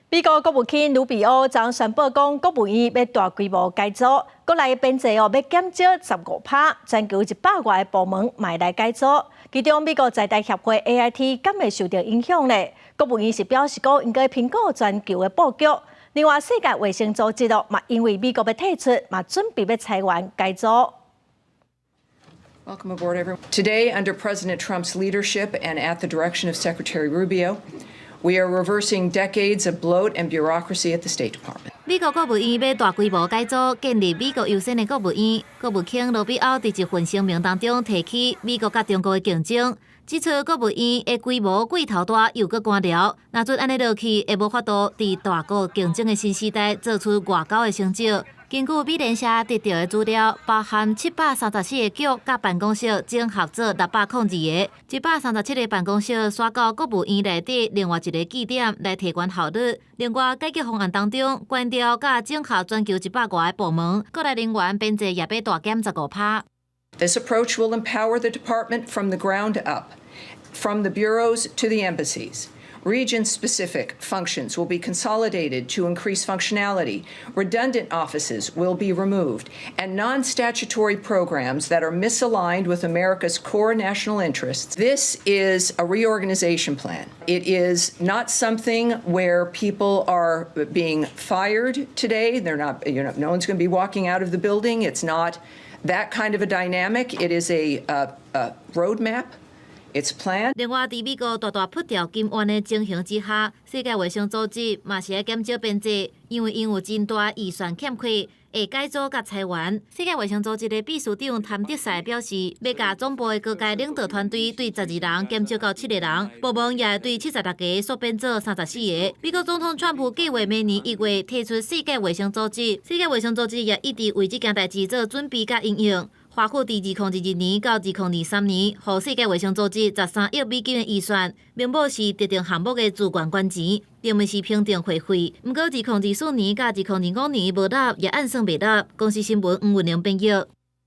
美國國務卿魯比歐昨宣布講，國務院欲大規模改組，國內編制哦欲減少15%，全球100外个部門嘛來改組。其中美國在台協會 AIT 敢會受著影響咧？國務院是表示講，應該評估全球的布局。另外，世界衛生組織哦，嘛因為美國欲退出，嘛準備欲裁員改組。 Welcome aboard, everyone. Today, under President Trump's leadership and at the direction of Secretary Rubio, we are reversing decades of bloat and bureaucracy at the State Department. 美國國務院欲大規模改組，建立美國優先的國務院。國務卿魯比歐佇一份聲明當中提起美國佮中國的競爭，指出國務院的規模過頭大又閣官僚，若準按呢落去，會無法度佇大國競爭的新時代做出外交的成就。根據美聯社得著的資料，包含734個局佮辦公室整合做602個，137個辦公室徙到國務院內底另外一个據點來提懸效率。另外，改革方案當中，關掉佮整合全球100外个部門，國內人員編制也欲大減15%。 This approach will empower the department from the ground up, from the bureaus to the embassies. Region-specific functions will be consolidated to increase functionality. Redundant offices will be removed, and non-statutory programs that are misaligned with America's core national interests. This is a reorganization plan. It is not something where people are being fired today. They're not, no one's going to be walking out of the building. It's not that kind of a dynamic. It is a roadmap. It's planned. 另外，佇美國大大噗掉金援的情形之下，世界衛生組織嘛是愛減少編制，因為𪜶有真大預算欠缺，會改組佮裁員。世界衛生組織的秘書長譚德塞表示，欲共總部的高階領導團隊對12人減少到七个人，部門也會對76個縮編做34個。美國總統川普計劃明年1月退出世界衛生組織，世界衛生組織也一直為這件代誌做準備佮因應。華府佇2022年到2023年，予世界衛生組織13億美金的預算，名目是特定項目的資源捐錢，並毋是評定會費。毋過2024年佮2025年無納，也按算袂納。公視新聞黃文玲編譯。